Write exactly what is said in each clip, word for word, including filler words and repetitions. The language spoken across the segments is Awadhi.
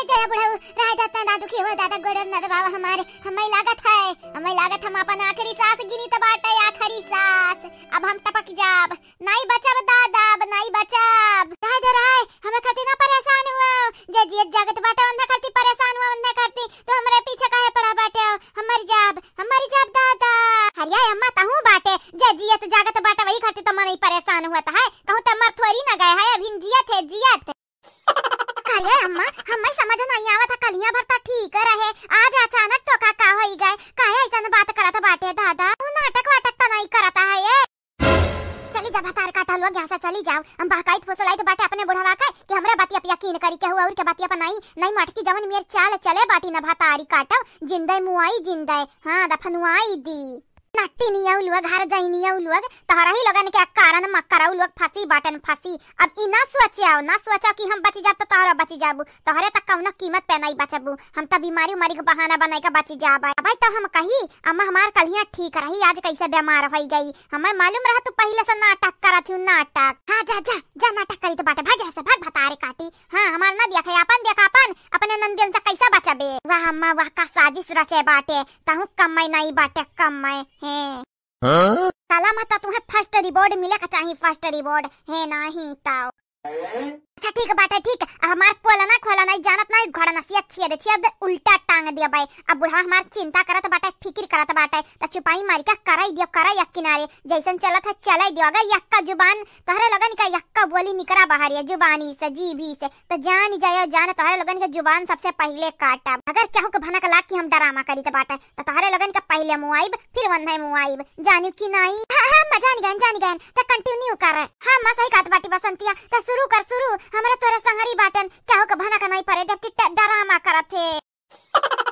चला बुढ़ऊ, रह जाता ना दुखी हो दादा, गोड़ न दबावा हमारे। हमें लागत है, हमें लागत हम अपन आखिरी सांस गिनी त बाटे, आखिरी सांस। अब हम टपक जाब, नाई बचब दादा, अब नाई बचब। रह दे रहे, हमें खातिर ना परेशान हुआ। जे जियत जागत बाटे, उन्हें खातिर परेशान हुआ, उन्हें खातिर। तो हमरे पीछे काहे पड़ा बाटे? हम मर जाब, हम मर जाब दादा। हरिया अम्मा तहूँ बाटे, जे जियत जागत बाटे, वही खातिर तो मनई परेशान हुआ त है। कहूँ त मर थोड़ी ना गए है, अभी जियत है, जियत। का रे अम्मा, हमें समझ नहीं आवत है, कलिया भर त ठीक रहे, आज अचानक तोका का होई गए? काहे ऐसन बात करत बाटे दादा? तू नाटक वाटक त नहीं करत है ये? चली जा भतार काटा लोग यहाँ से, चली जाओ। हम बहकाइत फुसलाइत बाटे अपने बुढ़वा के कि हमरा बतिया पे यकीन करी, केहू और के बतिया पे नहीं, नहीं मटकी जवन मेर चाल चले बाटी न भतारी काटो, जिंदे मुआई जिंदे, हाँ दफनुआई दी। नट्टी नियऊ लोग, हर जाई नियऊ लोग, तोहरा ही लोगन के कारण मक्करऊ लोग फंसी बाटन फंसी। अब ई ना सोचाओ, ना सोचाओ कि हम बची जाब तो तोहरा बची जाबू, तोहरे तक कौनो कीमत पे नहीं बचबू। हम त बीमारी उमारी के बहाना बनाई के बची जाब। अब भाई तो हम कही, अम्मा हमार कलिया ठीक रही, आज कैसे बीमार होई गई? हमें मालूम रहा तू पहले से नाटक करत हूँ, नाटक। हाँ जा, जा, जा नाटक करी तो बाटे, भाग यहाँ से, भाग भतारे काटी। हाँ हमार ना देखा अपन, देखा अपन, अपने नंदियन से कैसे बचबे? वाह अम्मा वाह, का साजिश रचे बाटे, तहूँ कम्मे नहीं बाटे, कम्मे है। हाँ? काला मत तुहे first reward मिले के चाही, first reward है नहीं ताओ। अच्छा ठीक बाटे, ठीक। अब हमार पोलना खोलना ही जानत नहीं, घोड़ा नसिया छेद छेद उल्टा टांग दिया बाई। अब बुढ़वा हमार चिंता करत बाटे, फिकिर करत बाटे, त चुपाई मारी का कराई दियो, कराई एक किनारे, जैसन चलत है चलाई दियो। अगर यक्का जुबान तोहरे लोगन का यक्का बोली निकरा बाहर ये जुबानी से, जीभी से, त जान जायो जान, तोहरे लोगन के जुबान सबसे पहिले काटब। अगर केहू के भनक लाग कि हम डरामा करी त बाटे, त तोहरे लोगन के पहिले मुआइब, फिर वन्हे मुआइब, जानियो कि नाई? हाँ, हाँ, अम्मा, जान गयन, जान गयन, त continue कर। हाँ, अम्मा, सही कहत बाटी बसंतिया, त शुरू कर, शुरू। हमरे तोरे संगरी बाटन, केहू के भनक नाई परे देब कि ड-, डरामा करत है।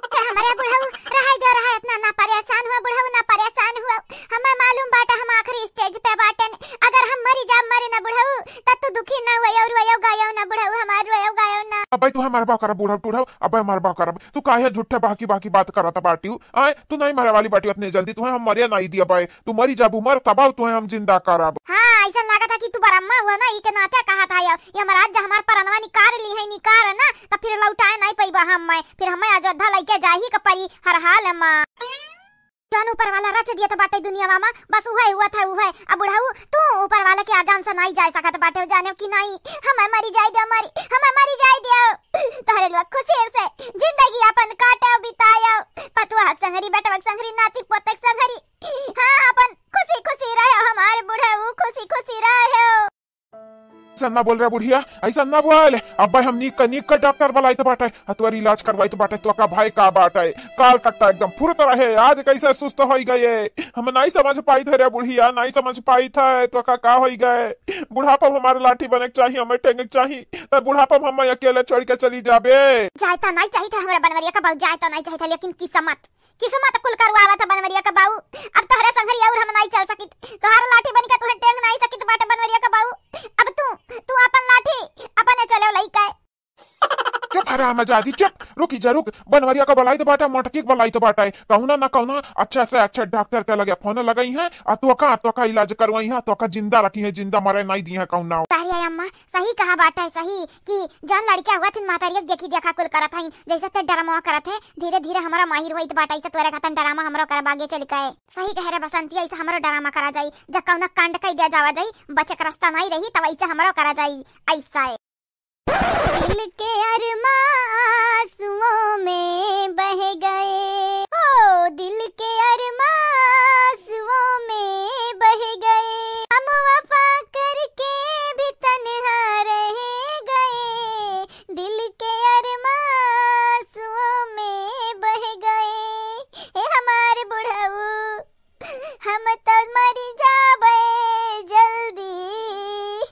त हमरे बुढ़ऊ, रहे दे, रहे, इतना ना परेशान हुआ बुढ़ऊ, ना परेशान हुआ। हमें मालूम बाटे हम आखिरी stage पे बाटन, अगर हम मरी जाब, मरी ना बुढ़ऊ, त तू दुखी ना हुआ, और रोयो गायो ना बुढ़ऊ, हमार रोयो गायो ना। अबे तू हमार बा करब बुढ़ऊ टूढ़ऊ, अबे हमार बा करब। तू काहे झूठे बाकी बाकी बात करत बाटियो? आय, तू नहीं मरे वाली बाटियो इतने जल्दी, तुहे हम मरे नहीं दिया बाय। तू मरी जाबू मर, तबाव तुहे हम जिंदा करब। हाँ, ऐसा लागत है कि तू बरम्मा हुआ ना, ई के नाते कहा था यो। ये महाराज जब हमार परनवा निकार ली है, निकार ना, त फिर लौटाए नहीं पैबा हम मैं। फिर हमें अयोध्या लइके जाही के परी हर हाल मा। जौन ऊपर वाला रच दिया तो बाटे दुनिया मा, बस उहे हुआ था उहे। अब बुढ़ऊ, तू ऊपर वाला के आगान से नहीं जाए सकत बाटे, जाने कि नहीं? हमें मरी जाए दे, मरी, हमें मरी जाए दे। तोहरे लोग खुशी से जिंदगी अपन काटे बितायो। पतुआ संगरी, बेटवा संगरी, नाती पोतक संगरी। हाँ, अपन खुशी खुशी रहो हमार बुढ़ऊ, खुशी खुशी रहो। ऐसा ना बोल रे बुढ़िया, ऐसा ना बोल। अब्बे हम नीक का, नीक का डॉक्टर बुलाइत बाटे, आ तोर इलाज करवाइत बाटे, तोका भाई का बाटे। काल तक तो एकदम फुरत रहे, आज कैसे सुस्त होई गए? हम नहीं समझ पाइत है रे बुढ़िया, नहीं समझ पाइत है, तोका का होई गए? बुढ़ापा में हमारे लाठी बने के चाहिए, हमें ठेंगे के चाहिए, तो बुढ़ापा में हम अकेले छोड़ के चली जाबे। जाए तो नहीं चाहिए था हमारे बनवरिया का बहू, जाए तो नहीं चाहिए था, लेकिन किस्मत किस्मत कुल करवावत है बनवरिया का बाऊ। अब तोहरे संघरी और हम नाई चल सकित, तोहर लाठी बन के तुहे टेंग नाई सकित बाटे बनवरिया का बाऊ। अब तू, तू अपन लाठी अपने चले लइके। चुप हरामजादी, चुप। रुकी जा, रुक। बनवरिया का बुलाइत बाटे, मोटकी का बुलाइत बाटे। कहुना ना कहुना अच्छे से अच्छे डॉक्टर के लगे फोन लगई है, आ तोका, तोका इलाज करवाई है, तोका जिंदा रखी है, जिंदा मरे नाई दी है कहुना। अरे अम्मा, सही कहा बाटे, सही कि जौन लड़किया हुआ थिन महतारिया के देखी देखा कुल करत हईन, जैसे ते डरामा करत है, धीरे धीरे हमरा माहिर होइत बाटे, ऐसे तोरे खातन डरामा हमरो करब आगे चल के। सही कहे रे बसंती, ऐसे हमरो डरामा करा जाई, जब कौनो कांड कई दिया जावा जाई, बचे के रास्ता नहीं रही, तब ऐसे हमरो करा जाई, ऐसा है। दिल के अरमा आंसुओं में बह गए, ओ दिल के अरमा आंसुओं में बह गए, हम वफा करके भी तन्हा रह गए, दिल के अरमा आंसुओं में बह गए। ए हमार बुढ़ऊ, हम तो मरी जाबे जल्दी।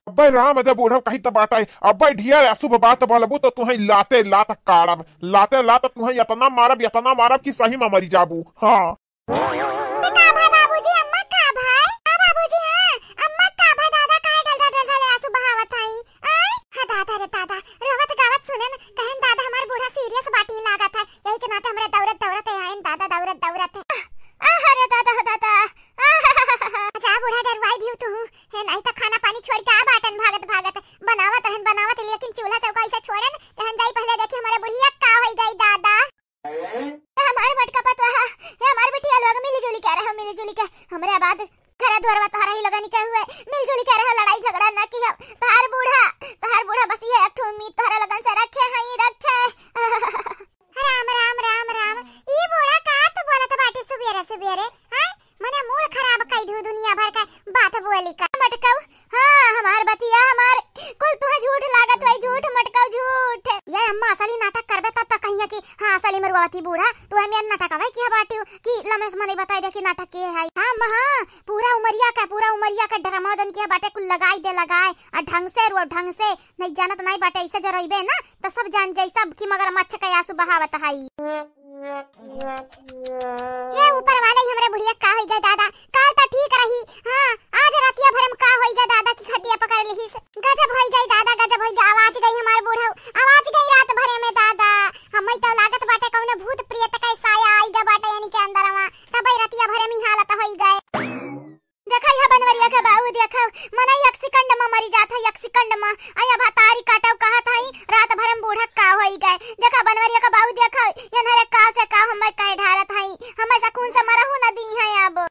अब्बे राम दे बुढ़ऊ कही त बाटे, अब्बे ढेर अशुभ बात बोलबू तो तुहे लाते लात काड़ब, लाते लात तुहे इतना मारब, इतना मारब कि सही में मरी जाबू। हाँ। का भा बाबूजी, अम्मा का भा? का बाबूजी, हाँ, अम्मा का भा? दादा काहे डल डल डल डल आंसू बहावत हई? आय? हाँ दादा रे दादा, रोवत गावत सुनेन, कहन दादा हमार बूढ़ा serious बाटी लागत है, यही के नाते हमरे दौड़त दौड़त आएन दादा, दौड़त दौड़त। आह, अरे दादा हो दादा। आह, जा बूढ़ा डरवाई दियो तू, है नहीं तो खाना पानी छोड़ के आ बाटन भागत भागत, बनावत रहन बनावत, लेकिन चूल्हा चौका ऐसे छोड़न, कहन जाई पहले देखी हमारे बुढ़िया उम्मीद तोहरा लोगन से रखे हई, रखे। राम, राम, राम, राम। ई बूढ़ा का तो बोलत बाटी सुबेरे, सुबेरे, हैं? मने मूड खराब कई दू दुनिया भर का बात बोली का। मटकऊ, हाँ, हमार बतिया, हमार कुल तुहे झूठ लागत होई, झूठ मटकऊ, झूठ। ये अम्मा असली नाटक करबे तब तो कहिए कि हाँ, असली मरुआवती बूढ़ा, तू हमें नाटक अबे किया बाटी कि लम्हे से मने बताई दे कि नाटक के है। हाँ, अम्मा, हाँ, पूरा उमरिया का, पूरा उमरिया का ड्रामा जन किया बाटे कुल लगाई दे, लगाए, आ ढंग से रो, ढंग से, नहीं जानत नहीं बाटे, ऐसे जो रहिबे ना, तो सब जान जाई सब कि मगरमच्छ के आंसू बहावत हई। हे ऊपर वाले, हमरे बुढ़िया का होई गए दादा, काल तो ठीक रही। हाँ, आज रतिया भर में का होई गए दादा की खटिया पकड़ लिहिस। गजब होई गई दादा, गजब होई गई, आवाज गई हमार बूढ़ऊ, आवाज गई रात भरे में दादा। हमें तो लागत बाटे कौनो भूत प्रेत के साया आई गए बाटे यानी के अंदरवा, तबे रतिया भरे में ई हालत होई गए। देखा यह बनवरिया के बाऊ, देखा, मना एक सेकंड में मरी जात है, एक सेकंड में। आ या भतारी काटव कहत हई, रात भर में बूढ़ा का होई गए। देखा बनवरिया के बाऊ, देखा, ये नरे का से का हमें कहे ढारत हई, हमें सकून से मरहू न दी है अब।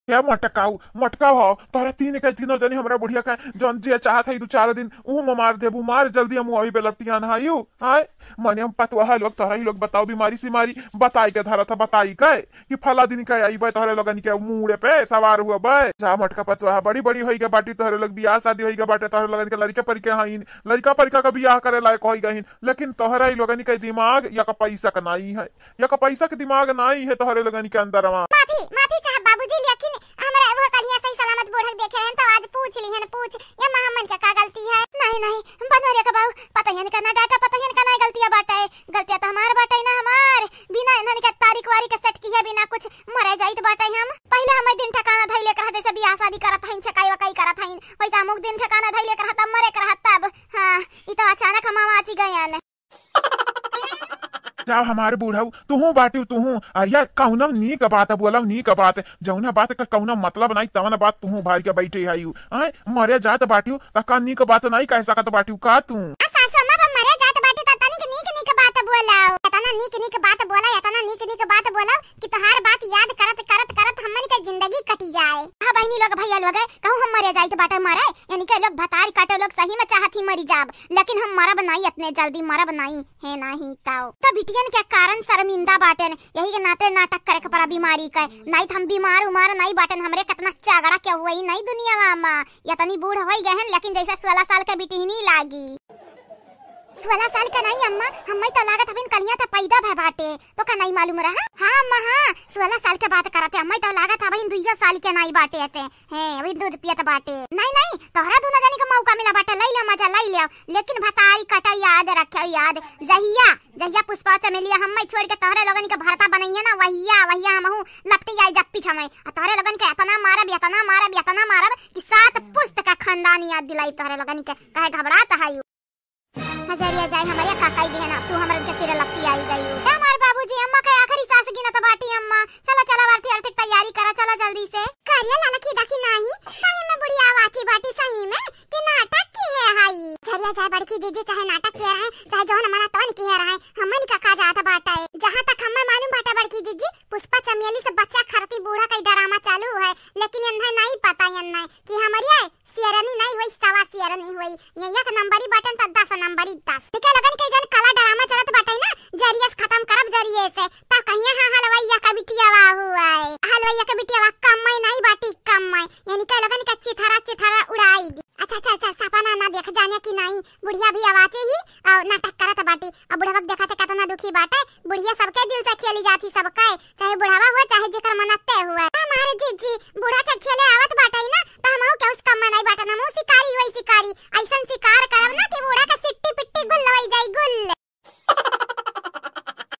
हे मटकाऊ, मटकाऊ हो, तोहरा तीन के तीनों जनी हमरा बुढ़िया का जौन जिया चाहत है दो चार दिन, ऊ में मार देबू, मार जल्दी हम वही पे लपटियान हायू। हाय, मने हम पतवाहा लोग, तोहरा ही लोग बताओ, बीमारी सीमारी बताई के धरत है, बताई के कि फला दिन के आइबे तोहरे लोगन के मूड़े पे सवार हुआ बे। जा मोटका पतवाहा, बड़ी बड़ी होई के बाटी तोहरे लोग, बियाह शादी होई के बाटे तोहरे लोगन के, लड़के परिके हईन, लड़का परिका का बियाह करे लायक होई गहिन, लेकिन तोहरा ही लोगन के दिमाग या का पैसा का नाई है, या का पैसा के दिमाग नाई है तोहरे लोगन के अंदरवा। माफी, माफी चाहब बाबूजी, लेकिन हमरा वो कलिया सही सलामत बूढ़क देखे रहन तो आज पूछ लिहन, पूछ, ये महामन के का गलती है? नहीं, नहीं, बनवरिया का बाऊ, पता ही इनका ना डाटा, पता ही इनका ना गलतिया बाटे, गलतिया तो हमार बाटे ना हमार, बिना इन्हन के तारीख वारी के सेट किए बिना कुछ मरे जाइत बाटे हम। पहिले हम दिन ठिकाना धइले के रहा, जैसे बियाह शादी करत हईन, छकाई वकाई करत हईन, वैसे अमुक दिन ठिकाना धइले के रहा, तब मरे के रहा तब। हाँ, ई तो अचानक हम आवाची गयन। जाओ हमार बूढ़ऊ, तुहू बाटिउ तुहू। अरे यार, कौनो नीक बात बोलो, नीक बात। जौना बात का कौनो मतलब नाई, तवन बात तुहू भार के बैठे हईउ। आय, मरे जात बाटिउ, त का नीक बात नाई कह सकत बाटिउ का तू? आ सासु अम्मा, अब मरे जात बाटी त तनिक नीक नीक बात बोलो। एतना नीक नीक बात बोलो, एतना नीक नीक बात बोलो कि तोहार बात याद करत करत करत हमन के जिंदगी कटी जाए। हाँ बहिनी लोग, भैया लोग, कहूँ हम मरे जाइत बाटे मरे, यानी के लोग भतारी काटे लोग सही में चाहत ही मरी जाब, लेकिन हम मरब नाई, इतने जल्दी मरब नाई। है नाही ताओ। त बिटियन के कारण शर्मिंदा बाटेन, यही के नाते नाटक करे के पड़ा बीमारी के। नाई त हम बीमार उमार नाई बाटेन, हमरे केतना चागड़ा के हुई नाई दुनिया मा। यतनी बूढ़ होई गए हैं, लेकिन जैसे सोलह साल के बिटिहनी लागी। सोलह साल के नाई अम्मा, हम्मे त लागत हबिन कलिया त पैदा भय बाटे, तो का नाई मालूम रहा? हाँ अम्मा, हाँ, सोलह साल के बात करत है, हम्मे त लागत हबिन दुइयो साल के नाई बाटे ते। हैं, अभी दूध पियत बाटे। नहीं, नहीं, तोहरा दुनो जनी के मौका मिला बाटे, लई ले मजा, लई ले। लेकिन भतारी कटा याद रखे, याद। जहिया, जहिया पुष्पा चमेलिया हम्मे छोड़ के तोहरे लोगन के भरता बनइहे ना, वहिया, वहिया हमहू लपटी आई जब पीछा में। आ तोहरे लोगन के एतना मारब, एतना मारब, एतना मारब कि सात पुस्त का खानदान याद दिलाई तोहरे लोगन के। काहे घबरात है? हजरिया जाए हमरे काकाई दिहे ना, तू हमरन के सिरे लपटी आई गई। ए हमार बाबूजी, अम्मा के आखिरी सांस गिनत बाटी अम्मा। चला, चला, आरती, आरती के तैयारी करा, चला जल्दी से। करिया लाला की देखी नाही, सही में बुढ़िया आवाची बाटी, सही में कि नाटक की है हाई। हजरिया जाए बड़की जीजी, चाहे नाटक किए रहे, चाहे जौन मना तौन किए रहे, हमन का का जात बाटे। जहाँ तक हमें मालूम बाटे बड़की जीजी, पुष्पा चमेली से बच्चा खरती बूढ़ा का ही ड्रामा चालू है, लेकिन इन्हें नहीं पता इन्हें कि हमारी शेरनी नहीं हुई, सवा शेरनी हुई। ये एक नंबरी बटन त दस नंबरी दस। निके लगन के जन काला ड्रामा चलत बाटे ना, जरिए से खतम करब जरिए से। त कहिए हाँ हलवैया का बिटिया वाहू आए। हलवैया का बिटिया वाह कम में नहीं बाटी, कम में। ये निके लगन के चिथरा चिथरा उड़ाई दी। अच्छा चल चल सपना ना देख जाने की नहीं। बुढ़िया भी आवाचे ही और नाटक करत बाटी। अब बुढ़वा के देखा थे कितना दुखी बाटे। बुढ़िया सबके दिल से खेली जाती सबके। चाहे बुढ़वा हुआ चाहे जेकर मनते हुआ। हमारे जीजी बूढ़ा के खेले